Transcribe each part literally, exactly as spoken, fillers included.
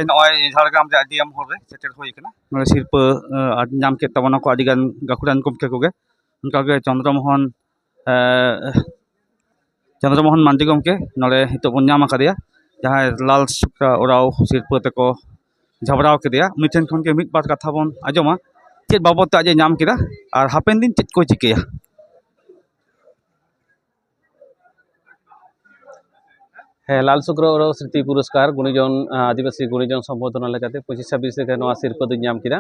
ᱱᱚᱜᱼᱚᱭ ᱡᱷᱟᱲᱜᱨᱟᱢ ᱨᱮ ᱟᱨ ᱰᱤ ᱮᱢ ᱦᱚᱞ ᱨᱮ ᱥᱮᱴᱮᱨ ᱦᱩᱭ ᱟᱠᱟᱱᱟ᱾ ᱱᱚᱰᱮ ᱥᱤᱨᱯᱟᱹ ᱟᱸ, ᱧᱟᱢ ᱠᱮᱫ ᱛᱟᱵᱚᱱᱟ ᱠᱚ ᱟᱹᱰᱤ ᱜᱟᱱ ᱜᱟᱹᱠᱷᱩᱲᱟᱱ ᱜᱚᱢᱠᱮ ᱠᱚᱜᱮ᱾ ᱚᱱᱠᱟᱜᱮ ᱪᱚᱱᱫᱨᱚᱢᱳᱦᱚᱱ ᱟᱸ, ᱪᱚᱱᱫᱨᱚᱢᱳᱦᱚᱱ ᱢᱟᱱᱰᱤ ᱜᱚᱢᱠᱮ ᱱᱚᱰᱮ ᱱᱤᱛᱚᱜ ᱵᱚᱱ ᱧᱟᱢ ᱟᱠᱟᱫᱮᱭᱟ, ᱡᱟᱦᱟᱸᱭ ᱞᱟᱞ ᱥᱩᱠᱨᱟ ᱳᱨᱟᱣ ᱥᱤᱨᱯᱟᱹ ᱛᱮᱠᱚ ᱡᱷᱟᱵᱲᱟᱣ ᱠᱮᱫᱮᱭᱟ᱾ ᱩᱱᱤ ᱴᱷᱮᱱ ᱠᱷᱚᱱ ᱜᱮ ᱢᱤᱫ ᱵᱟᱨ ᱠᱟᱛᱷᱟ ᱵᱚᱱ ᱟᱸᱡᱚᱢᱟ, ᱪᱮᱫ ᱵᱟᱵᱚᱫ ᱛᱮ ᱟᱡ ᱮ ᱧᱟᱢ ᱠᱮᱫᱟ ᱟᱨ ᱦᱟᱯᱮᱱ ᱫᱤᱱ ᱪᱮᱫ ᱠᱚᱭ ᱪᱤᱠᱟᱹᱭᱟ᱾ ᱦᱮᱸ, ᱞᱟᱞ ᱥᱩᱠᱨᱟ ᱳᱨᱟᱣ ᱥᱨᱤᱛᱤ ᱯᱩᱨᱚᱥᱠᱟᱨ ᱜᱩᱱᱤᱡᱚᱱ, ᱟᱸ, ᱟᱹᱫᱤᱵᱟᱹᱥᱤ ᱜᱩᱱᱤᱡᱚᱱ ᱥᱚᱢᱵᱚᱨᱫᱷᱚᱱᱟ ᱞᱮᱠᱟᱛᱮ ᱯᱚᱸᱪᱤᱥ ᱪᱷᱟᱵᱵᱤᱥ ᱨᱮᱜᱮ ᱱᱚᱣᱟ ᱥᱤᱨᱯᱟᱹ ᱫᱚᱧ ᱧᱟᱢ ᱠᱮᱫᱟ᱾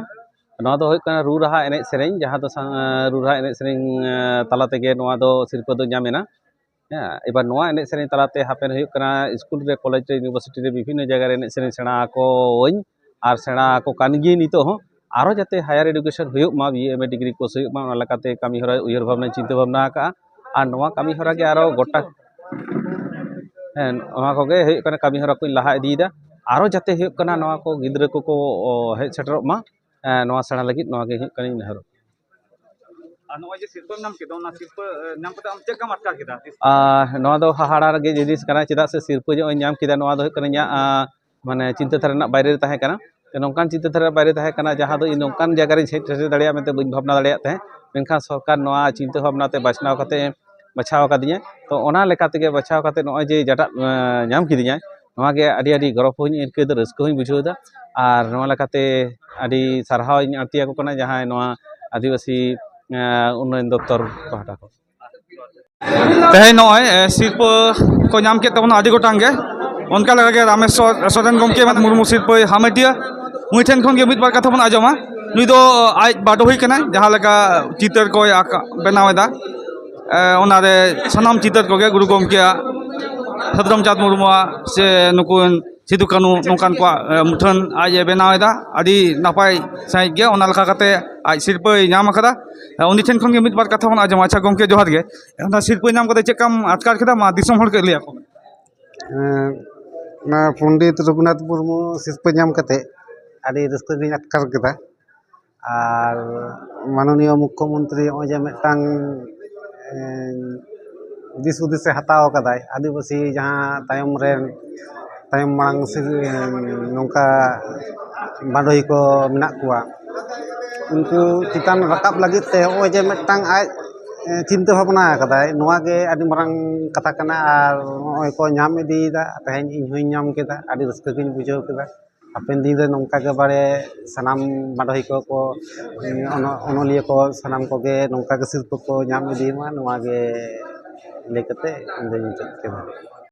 ᱱᱚᱣᱟ ᱫᱚ ᱦᱩᱭᱩᱜ ᱠᱟᱱᱟ ᱨᱩ ᱨᱟᱦᱟ ᱮᱱᱮᱡ ᱥᱮᱨᱮᱧ, ᱡᱟᱦᱟᱸ ᱫᱚ ᱥᱟ-, ᱨᱩ ᱨᱟᱦᱟ ᱮᱱᱮᱡ ᱥᱮᱨᱮᱧ, ᱟᱸ, ᱛᱟᱞᱟ ᱛᱮᱜᱮ ᱱᱚᱣᱟ ᱫᱚ ᱥᱤᱨᱯᱟᱹ ᱫᱚ ᱧᱟᱢ ᱮᱱᱟ᱾ ᱦᱮᱸ, ᱮᱵᱟᱨ ᱱᱚᱣᱟ ᱮᱱᱮᱡ ᱥᱮᱨᱮᱧ ᱛᱟᱞᱟᱛᱮ ᱦᱟᱯᱮᱱ ᱦᱩᱭᱩᱜ ᱠᱟᱱᱟ ᱥᱠᱩᱞ ᱨᱮ, ᱠᱚᱞᱮᱡᱽ ᱨᱮ, ᱤᱭᱩᱱᱤᱵᱷᱟᱨᱥᱤᱴᱤ ᱨᱮ ᱵᱤᱵᱷᱤᱱᱱᱚ ᱡᱟᱭᱜᱟ ᱨᱮ ᱮᱱᱮᱡ ᱥᱮᱨᱮᱧ ᱥᱮᱬᱟ ᱟᱠᱚᱣᱟᱹᱧ ᱟᱨ ᱥᱮᱬᱟ ᱟᱠᱚ ᱠᱟᱱ ᱜᱤᱭᱟᱹᱧ ᱱᱤᱛᱚᱜ ᱦᱚᱸ᱾ ᱟᱨᱚ ᱡᱟᱛᱮ ᱦᱟᱭᱟᱨ ᱮᱰᱩᱠᱮᱥᱚᱱ ᱦᱩᱭᱩᱜ ᱢᱟ, ᱵᱤ ᱮ ᱮᱢ ᱮ ᱰᱤᱜᱽᱨᱤ ᱠᱳᱨᱥ ᱦᱩᱭᱩᱜ ᱢᱟ, ᱚᱱᱟ ᱞᱮᱠᱟᱛᱮ ᱠᱟᱹᱢᱤ ᱦᱚᱨᱟ ᱩᱭᱦᱟᱹᱨ ᱵᱷᱟᱵᱽᱱᱟᱧ ᱪᱤᱱᱛᱟᱹ ᱵᱷᱟᱵᱽᱱᱟ ᱟᱠᱟᱫᱼᱟ᱾ ᱟᱨ ᱱᱚᱣᱟ ᱠᱟᱹᱢᱤ ᱦᱚᱨᱟ ᱜᱮ ᱟᱨᱚ ᱜᱚᱴᱟ, ᱦᱮᱸ, ᱱᱚᱣᱟ ᱠᱚᱜᱮ ᱦᱩᱭᱩᱜ ᱠᱟᱱᱟ ᱠᱟᱹᱢᱤ ᱦᱚᱨᱟ ᱠᱚᱧ ᱞᱟᱦᱟ ᱤᱫᱤᱭᱮᱫᱟ᱾ ᱟᱨᱚ ᱡᱟᱛᱮ ᱦᱩᱭᱩᱜ ᱠᱟᱱᱟ ᱱᱚᱣᱟ ᱠᱚ ᱜᱤᱫᱽᱨᱟᱹ ᱠᱚᱠᱚ, ᱚ, ᱦᱮᱡ ᱥᱮᱴᱮᱨᱚᱜ ᱢᱟ, ᱮ, ᱱᱚᱣᱟ ᱥᱮᱬᱟ ᱞᱟᱹᱜᱤᱫ ᱱᱚᱣᱟ ᱜᱮ ᱦᱩᱭᱩᱜ ᱠᱟᱱᱟ ᱤᱧ ᱱᱮᱦᱚᱨ᱾ ᱟᱨ ᱱᱚᱜᱼᱚᱭ ᱡᱮ ᱥᱤᱨᱯᱟᱹᱢ ᱧᱟᱢ ᱠᱮᱫᱟ, ᱚᱱᱟ ᱥᱤᱨᱯᱟᱹ, ᱮ, ᱧᱟᱢ ᱠᱟᱛᱮ ᱟᱢ ᱪᱮᱫ ᱞᱮᱠᱟᱢ ᱟᱴᱠᱟᱨ ᱠᱮᱫᱟ? ᱟᱨ ᱱᱚᱣᱟ ᱫᱚ ᱦᱟᱦᱟᱲᱟ ᱨᱮᱜᱮ ᱡᱤᱱᱤᱥ ᱠᱟᱱᱟ, ᱪᱮᱫᱟᱜ ᱥᱮ ᱥᱤᱨᱯᱟᱹ ᱡᱮ ᱱᱚᱜᱼᱚᱭ ᱧᱟᱢ ᱠᱮᱫᱟ, ᱱᱚᱣᱟ ᱫᱚ ᱦᱩᱭᱩᱜ ᱠᱟᱱᱟ ᱤᱧᱟᱹᱜ, ᱟ, ᱢᱟᱱᱮ ᱪᱤᱱᱛᱟᱹ ᱫᱷᱟᱨᱟ ᱨᱮᱱᱟᱜ ᱵᱟᱭᱨᱮ ᱨᱮ ᱛᱟᱦᱮᱸ ᱠᱟᱱᱟ᱾ ᱛᱚ ᱱᱚᱝᱠᱟᱱ ᱪᱤᱱᱛᱟᱹ ᱫᱷᱟᱨᱟ ᱵᱟᱭᱨᱮ ᱛᱟᱦᱮᱸ ᱠᱟᱱᱟ, ᱡᱟᱦᱟᱸ ᱫᱚ ᱤᱧ ᱱᱚᱝᱠᱟᱱ ᱡᱟᱭᱜᱟ ᱨᱮᱧ ᱥᱮᱴᱮᱨ ᱫᱟᱲᱮᱭᱟᱜᱼᱟ ᱢᱮᱱᱛᱮ ᱵᱟᱹᱧ ᱵᱷᱟᱵᱽᱱᱟ ᱫᱟᱲᱮᱭᱟᱜ ᱛᱟᱦᱮᱸᱫ᱾ ᱢᱮᱱᱠᱷᱟᱱ ᱥᱚᱨᱠᱟᱨ ᱱᱚᱣᱟ ᱪᱤᱱᱛᱟᱹ ᱵᱷᱟᱵᱽᱱᱟ ᱛᱮ ᱵᱟᱪᱷᱱᱟᱣ ᱠᱟᱛᱮ ᱵᱟᱪᱷᱟᱣ ᱟᱠᱟᱫᱤᱧᱟ᱾ ᱛᱚ ᱚᱱᱟ ᱞᱮᱠᱟ ᱛᱮᱜᱮ ᱵᱟᱪᱷᱟᱣ ᱠᱟᱛᱮ ᱱᱚᱜᱼᱚᱭ ᱡᱮ ᱡᱟᱴᱟᱜ, ᱮᱸ, ᱧᱟᱢ ᱠᱤᱫᱤᱧᱟ, ᱱᱚᱣᱟ ᱜᱮ ᱟᱹᱰᱤ ᱟᱹᱰᱤ ᱜᱚᱨᱚᱵᱽ ᱦᱚᱸᱧ ᱟᱹᱭᱠᱟᱹᱣ ᱮᱫᱟ, ᱨᱟᱹᱥᱠᱟᱹ ᱦᱚᱸᱧ ᱵᱩᱡᱷᱟᱹᱣ ᱮᱫᱟ᱾ ᱟᱨ ᱱᱚᱣᱟ ᱞᱮᱠᱟᱛᱮ ᱟᱹᱰᱤ ᱥᱟᱨᱦᱟᱣ ᱤᱧ ᱟᱹᱲᱛᱤ ᱟᱠᱚ ᱠᱟᱱᱟ, ᱡᱟᱦᱟᱸᱭ ᱱᱚᱣᱟ ᱟᱹᱫᱤᱵᱟᱹᱥᱤ, ᱮᱸ, ᱩᱱᱱᱚᱭᱚᱱ ᱫᱚᱯᱛᱚᱨ ᱯᱟᱦᱴᱟ ᱠᱷᱚᱱ᱾ ᱛᱮᱦᱮᱧ ᱱᱚᱜᱼᱚᱭ, ᱮ, ᱥᱤᱨᱯᱟᱹ ᱠᱚ ᱧᱟᱢ ᱠᱮᱫ ᱛᱟᱵᱚᱱᱟ ᱟᱹᱰᱤ ᱜᱚᱴᱟᱝ ᱜᱮ᱾ ᱚᱱᱠᱟ ᱞᱮᱠᱟ ᱜᱮ ᱨᱟᱢᱮᱥᱣᱚᱨ ᱥᱚᱨᱮᱱ ᱜᱚᱢᱠᱮ ᱢᱩᱨᱢᱩ ᱥᱤᱨᱯᱟᱹᱭ ᱦᱟᱢᱮᱴᱤᱭᱟ᱾ ᱩᱱᱤ ᱴᱷᱮᱱ ᱠᱷᱚᱱ ᱜᱮ ᱢᱤᱫ ᱵᱟᱨ ᱠᱟᱛᱷᱟ ᱵᱚᱱ ᱟᱸᱡᱚᱢᱟ᱾ ᱱᱩᱭ ᱫᱚ ᱟᱡ ᱵᱟᱰᱚᱦᱤ ᱠᱟᱱᱟᱭ, ᱡᱟᱦᱟᱸ ᱞᱮᱠᱟ ᱪᱤᱛᱟᱹᱨ ᱠᱚᱭ ᱟᱸᱠᱟ-, ᱵᱮᱱᱟᱣ ᱮᱫᱟ᱾ ᱮ, ᱚᱱᱟᱨᱮ ᱥᱟᱱᱟᱢ ᱪᱤᱛᱟᱹᱨ ᱠᱚᱜᱮ ᱜᱩᱨᱩ ᱜᱚᱢᱠᱮᱭᱟᱜ, ᱥᱟᱫᱷᱩ ᱨᱟᱢᱪᱟᱸᱫᱽ ᱢᱩᱨᱢᱩᱣᱟᱜ, ᱥᱮ ᱱᱩᱠᱩ ᱥᱤᱫᱩ ᱠᱟᱹᱱᱦᱩ ᱱᱚᱝᱠᱟᱱ ᱠᱚᱣᱟᱜ, ᱮ, ᱢᱩᱴᱷᱟᱹᱱ ᱟᱡ ᱮ ᱵᱮᱱᱟᱣ ᱮᱫᱟ᱾ ᱟᱹᱰᱤ ᱱᱟᱯᱟᱭ ᱥᱟᱺᱦᱤᱡ ᱜᱮ ᱚᱱᱟ ᱞᱮᱠᱟ ᱠᱟᱛᱮ ᱟᱡ ᱥᱤᱨᱯᱟᱹᱭ ᱧᱟᱢ ᱟᱠᱟᱫᱟ᱾ ᱮ, ᱩᱱᱤ ᱴᱷᱮᱱ ᱠᱷᱚᱱ ᱜᱮ ᱢᱤᱫ ᱵᱟᱨ ᱠᱟᱛᱷᱟ ᱵᱚᱱ ᱟᱸᱡᱚᱢᱟ᱾ ᱟᱪᱪᱷᱟ ᱜᱚᱢᱠᱮ, ᱡᱚᱦᱟᱨ ᱜᱮ᱾ ᱚᱱᱟ ᱥᱤᱨᱯᱟᱹ ᱧᱟᱢ ᱠᱟᱛᱮ ᱪᱮᱫ ᱞᱮᱠᱟᱢ ᱟᱴᱠᱟᱨ ᱠᱮᱫᱟ? ᱢᱟ ᱫᱤᱥᱚᱢ ᱦᱚᱲ ᱠᱟᱹᱡ ᱞᱟᱹᱭ ᱟᱠᱚ ᱢᱮ᱾ ᱮᱸ, ᱚᱱᱟ ᱯᱚᱱᱰᱤᱛ ᱨᱚᱜᱷᱩᱱᱟᱛᱷ ᱢᱩᱨᱢᱩ ᱥᱤᱨᱯᱟᱹ ᱧᱟᱢ ᱠᱟᱛᱮ ᱟᱹᱰᱤ ᱨᱟᱹᱥᱠᱟᱹ ᱜᱤᱧ ᱟᱴᱠᱟᱨ ᱠᱮᱫᱟ᱾ ᱟᱨ ᱢᱟᱱᱚᱱᱤᱭᱚ ᱢᱩᱠᱠᱷᱚᱢᱚᱱᱛᱨᱤ ᱱᱚᱜᱼᱚᱭ ᱡᱮ ᱢᱤᱫᱴᱟᱝ, ᱮᱸ, ᱫᱤᱥ ᱦᱩᱫᱤᱥᱮ ᱦᱟᱛᱟᱣ ᱟᱠᱟᱫᱟᱭ, ᱟᱹᱫᱤᱵᱟᱹᱥᱤ ᱡᱟᱦᱟᱸ ᱛᱟᱭᱚᱢ ᱨᱮᱱ ᱛᱟᱭᱚᱢ ᱢᱟᱲᱟᱝ ᱥᱮ ᱱᱚᱝᱠᱟ ᱵᱟᱰᱚᱦᱤ ᱠᱚ ᱢᱮᱱᱟᱜ ᱠᱚᱣᱟ, ᱩᱱᱠᱩ ᱪᱮᱛᱟᱱ ᱨᱟᱠᱟᱵ ᱞᱟᱹᱜᱤᱫ ᱛᱮ ᱱᱚᱜᱼᱚᱭ ᱡᱮ ᱢᱤᱫᱴᱟᱝ ᱟᱡ ᱪᱤᱱᱛᱟᱹ ᱵᱷᱟᱵᱽᱱᱟ ᱟᱠᱟᱫᱟᱭ, ᱱᱚᱣᱟ ᱜᱮ ᱟᱹᱰᱤ ᱢᱟᱨᱟᱝ ᱠᱟᱛᱷᱟ ᱠᱟᱱᱟ᱾ ᱟᱨ ᱱᱚᱜᱼᱚᱭ ᱠᱚ ᱧᱟᱢ ᱤᱫᱤᱭᱮᱫᱟ, ᱛᱮᱦᱮᱧ ᱤᱧ ᱦᱚᱧ ᱧᱟᱢ ᱠᱮᱫᱟ, ᱟᱹᱰᱤ ᱨᱟᱹᱥᱠᱟᱹ ᱜᱤᱧ ᱵᱩᱡᱷᱟᱹᱣ ᱠᱮᱫᱟ᱾ ᱦᱟᱯᱮᱱ ᱫᱤᱱ ᱨᱮ ᱱᱚᱝᱠᱟ ᱜᱮ ᱵᱟᱲᱮ ᱥᱟᱱᱟᱢ ᱵᱟᱰᱚᱦᱤ ᱠᱚᱠᱚ, ᱚᱱᱚ-, ᱚᱱᱚᱞᱤᱭᱟᱹ ᱠᱚ ᱥᱟᱱᱟᱢ ᱠᱚᱜᱮ ᱱᱚᱝᱠᱟ ᱜᱮ ᱥᱤᱨᱯᱟᱹ ᱠᱚ ᱧᱟᱢ ᱤᱫᱤᱭ ᱢᱟ, ᱱᱚᱣᱟ ᱜᱮ ᱞᱟᱹᱭ ᱠᱟᱛᱮ ᱤᱧ ᱫᱚᱧ ᱢᱩᱪᱟᱹᱫ ᱠᱮᱫᱟ᱾